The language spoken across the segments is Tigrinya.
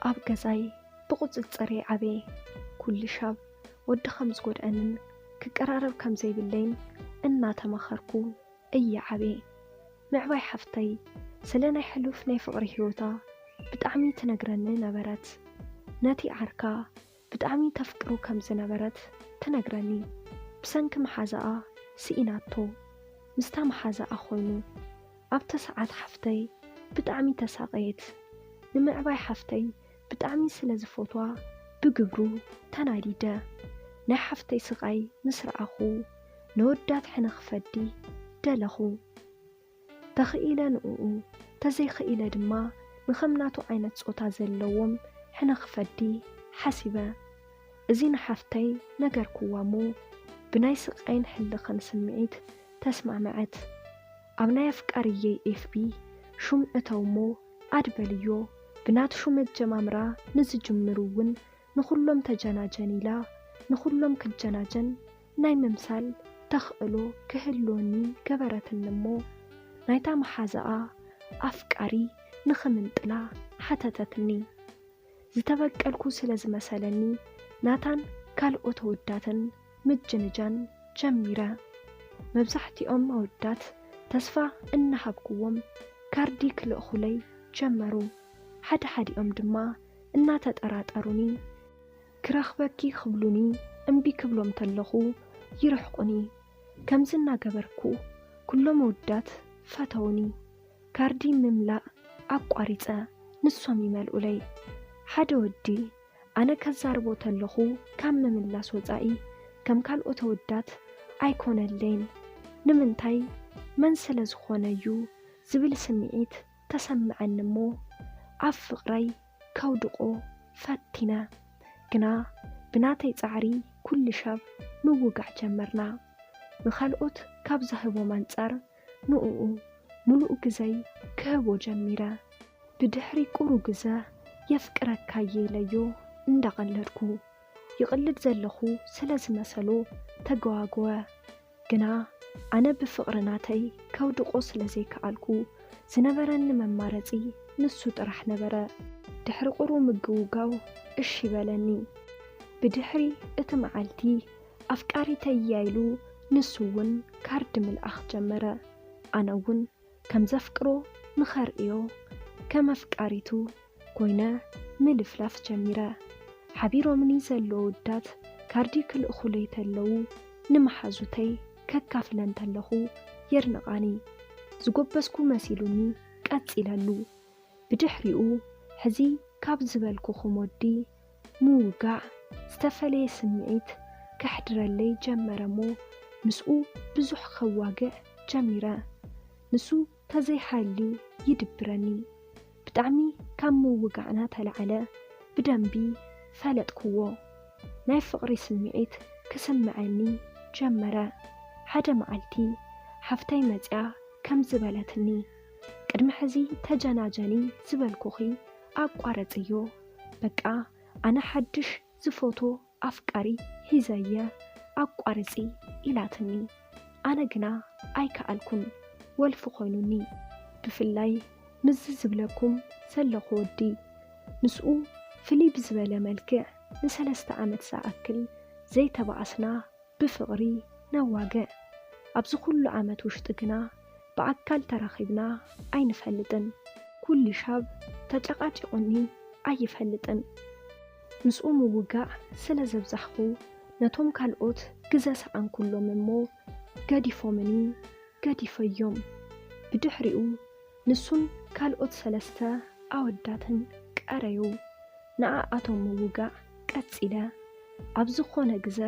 ኣብ ገዛይ ብቁጽጽር ይዓበየ። ኩሉ ሻብ ወዲ ከም ዝጎድኣንን ክቀራረብ ከም ዘይብለይን እናተማኸርኩ እየ ዓብየ። ምዕባይ ሓፍተይ ስለ ናይ ሕሉፍ ናይ ፍቕሪ ህይወታ ብጣዕሚ ትነግረኒ ነበረት። ነቲ ዓርካ ብጣዕሚ ተፍቅሮ ከም ዝነበረት ትነግረኒ። ብሰንኪ መሓዛኣ ስኢናቶ። ምስታ መሓዛኣ ኮይኑ ኣብቲ ሰዓት ሓፍተይ ብጣዕሚ ተሳቐየት። ንምዕባይ ሓፍተይ ብጣዕሚ ስለ ዝፈትዋ ብግብሩ ተናዲደ። ናይ ሓፍተይ ስቓይ ምስ ረኣኹ ንወዳት ሕነ ክፈዲ ደለኹ። ተኽኢለ ንእኡ፣ ተዘይኽኢለ ድማ ንኸም ናቱ ዓይነት ጾታ ዘለዎም ሕነ ክፈዲ ሓሲበ። እዚ ንሓፍተይ ነገርክዋ እሞ ብናይ ስቓይን ሕልኽን ስምዒት ተስማዕመዐት። ኣብ ናይ ኣፍቃሪየይ ኤፍ ቢ ሹም እተው እሞ ኣድ በልዮ። ብናቱ ሹም ኣጀማምራ ንዝጅምሩ እውን ንኹሎም ተጀናጀን ኢላ ንኹሎም ክጀናጀን ናይ ምምሳል ተኽእሎ ክህልወኒ ገበረትኒ እሞ ናይታ መሓዛኣ ኣፍቃሪ ንኽምንጥላ ሓተተትኒ። ዝተበቀልኩ ስለ ዝመሰለኒ ናታን ካልኦት ኣወዳትን ምጅንጃን ጀሚረ። መብዛሕትኦም ኣወዳት ተስፋ እናሃብክዎም ካርዲ ክልእኹለይ ጀመሩ። ሓደ ሓዲኦም ድማ እናተጠራጠሩኒ ክረኽበኪ ክብሉኒ እምቢ ክብሎም ተለኹ ይርሕቁኒ። ከምዚ እናገበርኩ ኩሎም ኣወዳት ፈተውኒ። ካርዲ ምምላእ ኣቋሪጸ፣ ንሶም ይመልኡለይ። ሓደ ወዲ ኣነ ከዛርቦ ተለኹ ካብ ምምላስ ወጻኢ ከም ካልኦት ኣወዳት ኣይኮነለይን። ንምንታይ? መን ስለ ዝኾነ እዩ ዝብል ስምዒት ተሰምዐኒ እሞ ኣብ ፍቕረይ ከውድቖ ፈቲነ። ግና ብናተይ ጻዕሪ ኩሉ ሻብ ምውጋዕ ጀመርና። ንኻልኦት ካብ ዝህቦም ኣንጻር ንእኡ ምሉእ ግዘይ ክህቦ ጀሚረ። ብድሕሪ ቁሩ ግዘ የፍቅረካ እየ ኢለዮ እንዳቐለድኩ ይቕልድ ዘለኹ ስለ ዝመሰሎ ተገዋገወ። ግና ኣነ ብፍቕሪ ናተይ ከውድቖ ስለ ዘይከኣልኩ ዝነበረኒ መማረጺ ንሱ ጥራሕ ነበረ። ድሕሪ ቁሩ ምግውጋው እሺ በለኒ። ብድሕሪ እቲ መዓልቲ ኣፍቃሪተይ እያ ኢሉ ንሱ እውን ካርድ ምልኣኽ ጀመረ። ኣነ እውን ከም ዘፍቅሮ ንኸርእዮ ከም ኣፍቃሪቱ ኮይነ ምልፍላፍ ጀሚረ። ሓቢሮምኒ ዘለዉ ኣወዳት ካርዲ ክልእኹለይ ተለዉ ንመሓዙተይ ከካፍለን ተለኹ የድንቓኒ። ዝጎበዝኩ መሲሉኒ ቀጺለሉ። ብድሕሪኡ ሕዚ ካብ ዝበልኩኹም ወዲ ምውጋዕ ዝተፈለየ ስምዒት ከሕድረለይ ጀመረ እሞ ምስኡ ብዙሕ ከዋግዕ ጀሚረ። ንሱ ተዘይሃልዩ ይድብረኒ። ብጣዕሚ ካብ ምውጋዕና ተላዕለ ብደንቢ ፈለጥክዎ። ናይ ፍቕሪ ስምዒት ክስምዐኒ ጀመረ። ሓደ መዓልቲ ሓፍተይ መጺኣ ከም ዝበለትኒ፣ ቅድሚ ሕዚ ተጀናጀኒ ዝበልኩኺ ኣቋርጽዮ። በቃ ኣነ ሓድሽ ዝፎቶ ኣፍቃሪ ሒዘየ ኣቋርጺ ኢላትኒ። ኣነ ግና ኣይከኣልኩን፣ ወልፊ ኮይኑኒ። ብፍላይ ምስዚ ዝብለኩም ዘለኹ ወዲ። ምስኡ ፍልይ ብዝበለ መልክዕ ንሰለስተ ዓመት ዝኣክል ዘይተባኣስና ብፍቕሪ ነዋግዕ። ኣብዚ ኩሉ ዓመት ውሽጢ ግና ብኣካል ተራኺብና ኣይንፈልጥን። ኩሉ ሻብ ተጨቃጪቑኒ ኣይፈልጥን። ምስኡ ምውጋዕ ስለ ዘብዛሕኹ ነቶም ካልኦት ግዘ ሰኣንኩሎም እሞ ገዲፎምኒ ገዲፈዮም። ብድሕሪኡ ንሱን ካልኦት ሰለስተ ኣወዳትን ቀረዩ። ንኣኣቶም ምውጋዕ ቀጺለ። ኣብ ዝኾነ ግዘ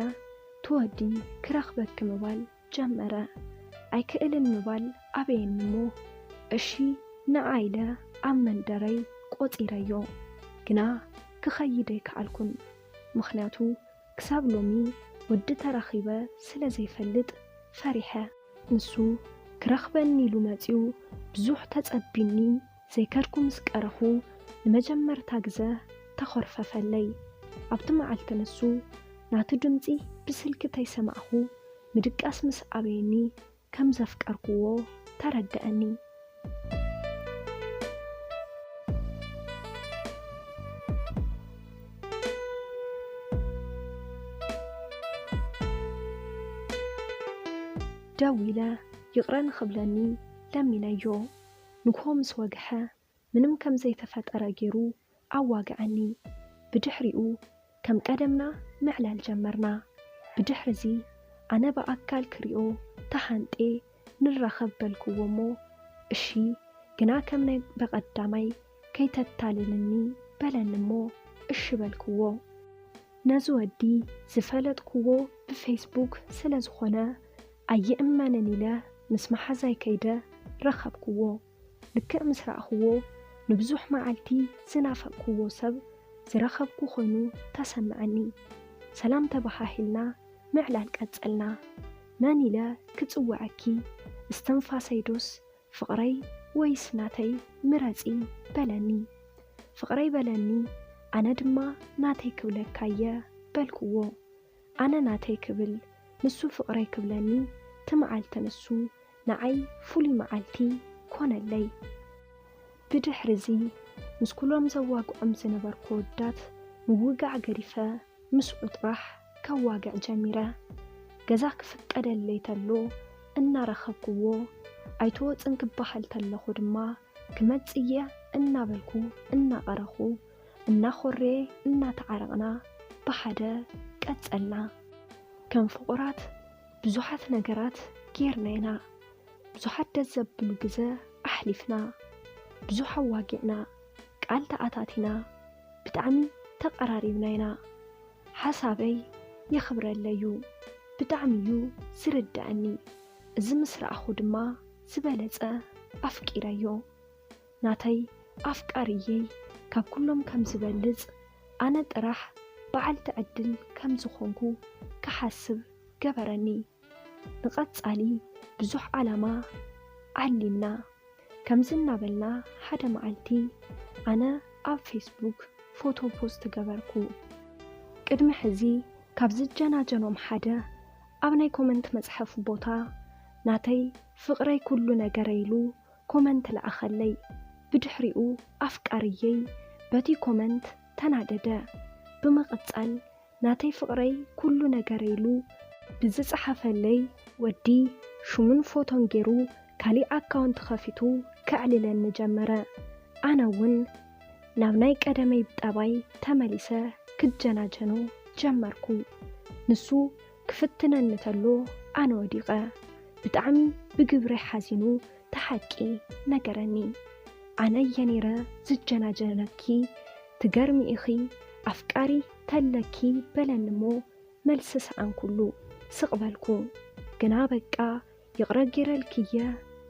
ትወዲ ክረኽበኪ ምባል ጀመረ። ኣይክእልን ምባል ኣበየኒ እሞ እሺ ንዓ ኢለ ኣብ መንደረይ ቆጺረዮ። ግና ክኸይድ ኣይከኣልኩን። ምኽንያቱ ክሳብ ሎሚ ወዲ ተራኺበ ስለ ዘይፈልጥ ፈሪሐ። ንሱ ክረኽበኒ ኢሉ መጺኡ ብዙሕ ተጸቢኒ ዘይከድኩ ምስ ቀረኹ ንመጀመርታ ግዘ ተኾርፈፈለይ። ኣብቲ መዓልቲ ንሱ ናቱ ድምጺ ብስልኪ ተይሰማዕኹ ምድቃስ ምስ ኣበየኒ ከም ዘፍቀርኩዎ ተረደኣኒ። ደዊለ ይቕረ ንኽብለኒ ለሚነዮ። ንግሆ ምስ ወግሐ ምንም ከም ዘይተፈጠረ ገይሩ ኣዋግዐኒ። ብድሕሪኡ ከም ቀደምና ምዕላል ጀመርና። ብድሕሪዚ ኣነ ብኣካል ክሪኦ ተሃንጤ ንራኸብ በልክዎ እሞ፣ እሺ ግና ከም ናይ በቐዳማይ ከይተታልልኒ በለኒ እሞ እሺ በልክዎ። ነዚ ወዲ ዝፈለጥክዎ ብፌስቡክ ስለ ዝኾነ ኣይእመንን ኢለ ምስ መሓዛይ ከይደ ረኸብክዎ። ልክዕ ምስ ረኣኽዎ ንብዙሕ መዓልቲ ዝናፈቅክዎ ሰብ ዝረኸብኩ ኮይኑ ተሰምዐኒ። ሰላም ተበሃሂልና ምዕላል ቀጸልና። መን ኢለ ክጽውዐኪ? እስትንፋሰይ ዶስ ፍቕረይ ወይስ ናተይ ምረጺ በለኒ። ፍቕረይ በለኒ፣ ኣነ ድማ ናተይ ክብለካየ በልክዎ። ኣነ ናተይ ክብል ንሱ ፍቕረይ ክብለኒ ትመዓልቲ ንሱ ንዓይ ፍሉይ መዓልቲ ኮነለይ። ብድሕርዚ ምስ ኩሎም ዘዋግዖም ዝነበርኩ ወዳት ምውጋዕ ገዲፈ ምስኡ ጥራሕ ከዋግዕ ጀሚረ። ገዛ ክፍቀደለይ ተሎ እናረኸብክዎ ኣይትወፅን ክበሃል ተለኹ ድማ ክመፅእ እየ እናበልኩ እናቐረኹ እናኾረየ እናተዓረቕና ብሓደ ቀፀልና። ከም ፍቑራት ብዙሓት ነገራት ጌርና ኢና። ብዙሓት ደስ ዘብሉ ግዘ ኣሕሊፍና። ብዙሕ ኣዋጊዕና፣ ቃል ተኣታቲና፣ ብጣዕሚ ተቐራሪብና ኢና። ሓሳበይ የኽብረለይ እዩ። ብጣዕሚ እዩ ዝርድኣኒ። እዚ ምስ ረኣኹ ድማ ዝበለፀ ኣፍቂረዮ። ናተይ ኣፍቃሪየይ ካብ ኩሎም ከም ዝበልፅ ኣነ ጥራሕ በዓልቲ ዕድል ከም ዝኾንኩ ክሓስብ ገበረኒ። ንቐጻሊ ብዙሕ ዓላማ ዓሊምና። ከምዚ እናበልና ሓደ መዓልቲ ኣነ ኣብ ፌስቡክ ፎቶ ፖስት ገበርኩ። ቅድሚ ሕዚ ካብ ዝጀናጀኖም ሓደ ኣብ ናይ ኮመንት መጽሓፍ ቦታ ናተይ ፍቕረይ ኩሉ ነገረይ ኢሉ ኮመንት ለኣኸለይ። ብድሕሪኡ ኣፍቃሪየይ በቲ ኮመንት ተናደደ። ብምቕጻል ናተይ ፍቕረይ ኩሉ ነገረይ ኢሉ ብዝጸሓፈለይ ወዲ ሽሙን ፎቶን ገይሩ ካሊእ ኣካውንት ከፊቱ ከዕልለኒ ጀመረ። ኣነ እውን ናብ ናይ ቀደመይ ጠባይ ተመሊሰ ክጀናጀኖ ጀመርኩ። ንሱ ክፍትነኒ ተሎ ኣነ ወዲቐ። ብጣዕሚ ብግብሪ ሓዚኑ ተሓቂ ነገረኒ። ኣነ እየ ነይረ ዝጀናጀነኪ፣ ትገርሚ ኢኺ፣ ኣፍቃሪ ተለኪ በለኒ እሞ መልሲ ሰኣንኩሉ። ስቕ በልኩ። ግና በቃ ይቕረ ጌረልኪየ፣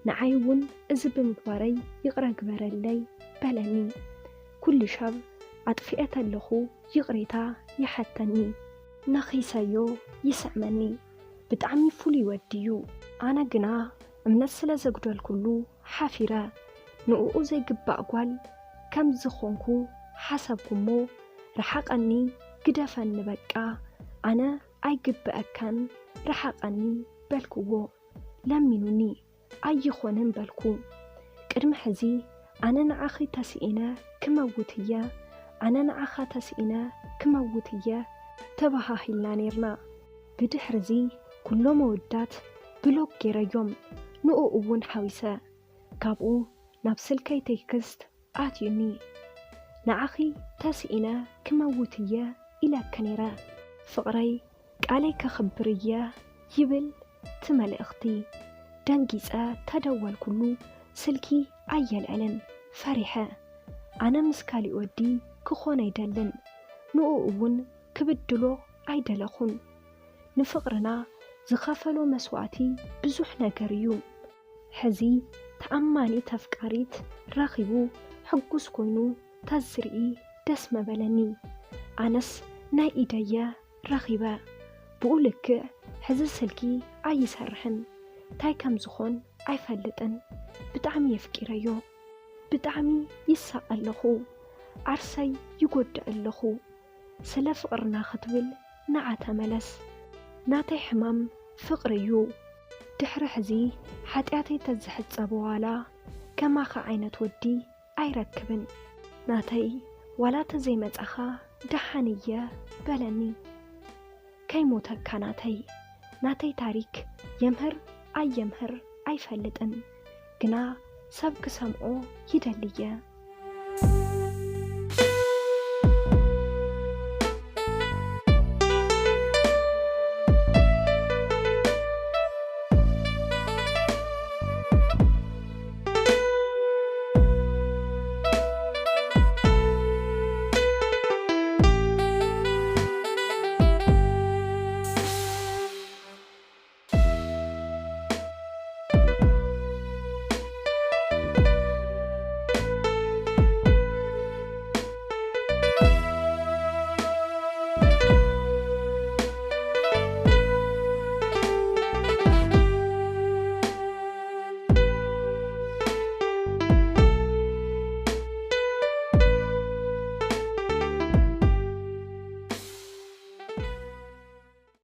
ንዓይ እውን እዚ ብምግባረይ ይቕረ ግበረለይ በለኒ። ኩሉ ሻብ ኣጥፊኤ ተለኹ ይቕሬታ ይሓተኒ። ነኺሰዮ ይስዕመኒ። ብጣዕሚ ፍሉይ ወዲ እዩ። ኣነ ግና እምነት ስለ ዘጉደልኩሉ ሓፊረ። ንእኡ ዘይግባእ ጓል ከም ዝኾንኩ ሓሰብኩ እሞ፣ ርሓቐኒ፣ ግደፈኒ በቃ፣ ኣነ ኣይግበኣካን፣ ርሓቐኒ በልክዎ። ለሚኑኒ፣ ኣይኾንን በልኩ። ቅድሚ ሕዚ ኣነ ንዓኺ ተስኢነ ክመውት እየ፣ ኣነ ንዓኻ ተስኢነ ክመውት እየ ተበሃሂልና ነይርና። ብድሕርዚ ኩሎም ኣወዳት ብሎክ ገይረዮም፣ ንኡ እውን ሓዊሰ። ካብኡ ናብ ስልከይ ቴክስት ኣትዩኒ። ንዓኺ ተስኢነ ክመውት እየ ኢለኪ ነይረ። ፍቕረይ ቃለይ ከኽብር እየ ይብል እቲ መልእኽቲ። ደንጊጸ ተደወልኩሉ ስልኪ ኣየልዕልን ፈሪሐ። ኣነ ምስ ካሊእ ወዲ ክኾን ኣይደልን፣ ንኡ እውን ክብድሎ ኣይደለኹን። ንፍቕርና ዝኸፈሎ መስዋእቲ ብዙሕ ነገር እዩ። ሕዚ ተኣማኒት ኣፍቃሪት ረኺቡ ሕጉስ ኮይኑ ተዝርኢ ደስ መበለኒ። ኣነስ ናይ ኢደየ ረኺበ። ብኡ ልክዕ ሕዚ ስልኪ ኣይሰርሕን። እንታይ ከም ዝኾን ኣይፈልጥን። ብጣዕሚ የፍቂረዮ። ብጣዕሚ ይሳቐ ኣለኹ። ዓርሰይ ይጎድእ ኣለኹ። ስለ ፍቕርና ክትብል ንዓ ተመለስ። ናተይ ሕማም ፍቕሪ እዩ። ድሕሪ ሕዚ ሓጢኣተይ ተዝሕጸብ ዋላ ከማኻ ዓይነት ወዲ ኣይረክብን። ናተይ ዋላ ተዘይመጻኻ ደሓን እየ በለኒ። ከይሞተካ ናተይ፣ ናተይ ታሪክ የምህር ኣየምህር ኣይፈልጥን፣ ግና ሰብ ክሰምዖ ይደሊ እየ።